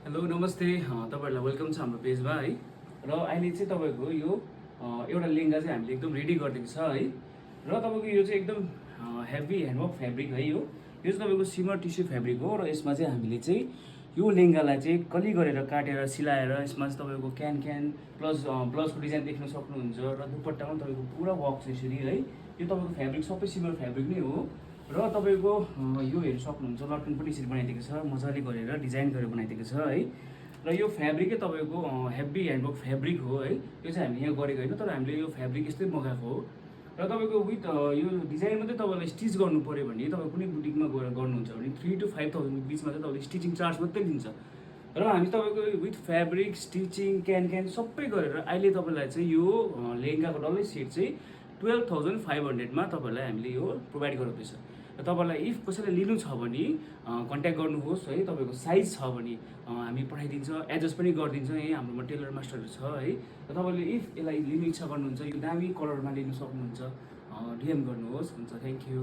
Hello नमस्ते तपाईँहरूलाई welcome छ हाम्रो पेजमा है। र अहिले चाहिँ तपाईँको यो एउटा लेहेङ्गा चाहिँ हामीले एकदम रेडी गरिदिएको छ है। र तपाईँको यो चाहिँ एकदम हेभी ह्यान्डवर्क फेब्रिक है। यो चाहिँ तपाईँको सिमर टिस्यु फेब्रिक हो। र यसमा चाहिँ हामीले चाहिँ यो लेहेङ्गालाई चाहिँ कली गरेर काटेर सिलाएर यसमा चाहिँ तपाईँको क्यान क्यान प्लस ब्लाउजको डिजाइन देख्न सक्नुहुन्छ। र दुपट्टामा तपाईँको पुरा वर्क छ यसरी है। यो तपाईँको फेब्रिक सबै सिमर फेब्रिक नै हो। र तपाईँको यो हेर्नु सक्नुहुन्छ, लटकन पनि यसरी बनाइदिएको छ, मजाले गरेर डिजाइन गरेर बनाइदिएको छ है। र यो फेब्रिकै तपाईँको हेभी ह्यान्डवर्क फेब्रिक हो है। यो चाहिँ हामीले यहाँ गरेको होइन, तर हामीले यो फेब्रिक यस्तै मगाएको हो। र तपाईँको विथ यो डिजाइन मात्रै तपाईँलाई स्टिच गर्नु पऱ्यो भने तपाईँ कुनै बुटिकमा गएर गर्नुहुन्छ भने 3,000 to 5,000 बिचमा चाहिँ तपाईँले स्टिचिङ चार्ज मात्रै लिन्छ। र हामी तपाईँको with fabric stitching can can सबै गरेर अहिले तपाईँलाई चाहिँ यो लेहेङ्गाको डल्लै सेट चाहिँ 12,500मा तपाईँलाई हामीले यो प्रोभाइड गराउँदैछ। र तपाईँलाई इफ कसैलाई लिनु छ भने कन्ट्याक्ट गर्नुहोस् है। तपाईँको साइज छ भने हामी पठाइदिन्छ, एडजस्ट पनि गरिदिन्छ। यहीँ हाम्रोमा टेलर मास्टरहरू छ है। र तपाईँले इफ यसलाई लिनु इच्छा गर्नुहुन्छ, यो दामी कलरमा लिनु सक्नुहुन्छ, डिएम गर्नुहोस्। हुन्छ, थ्याङ्क यू।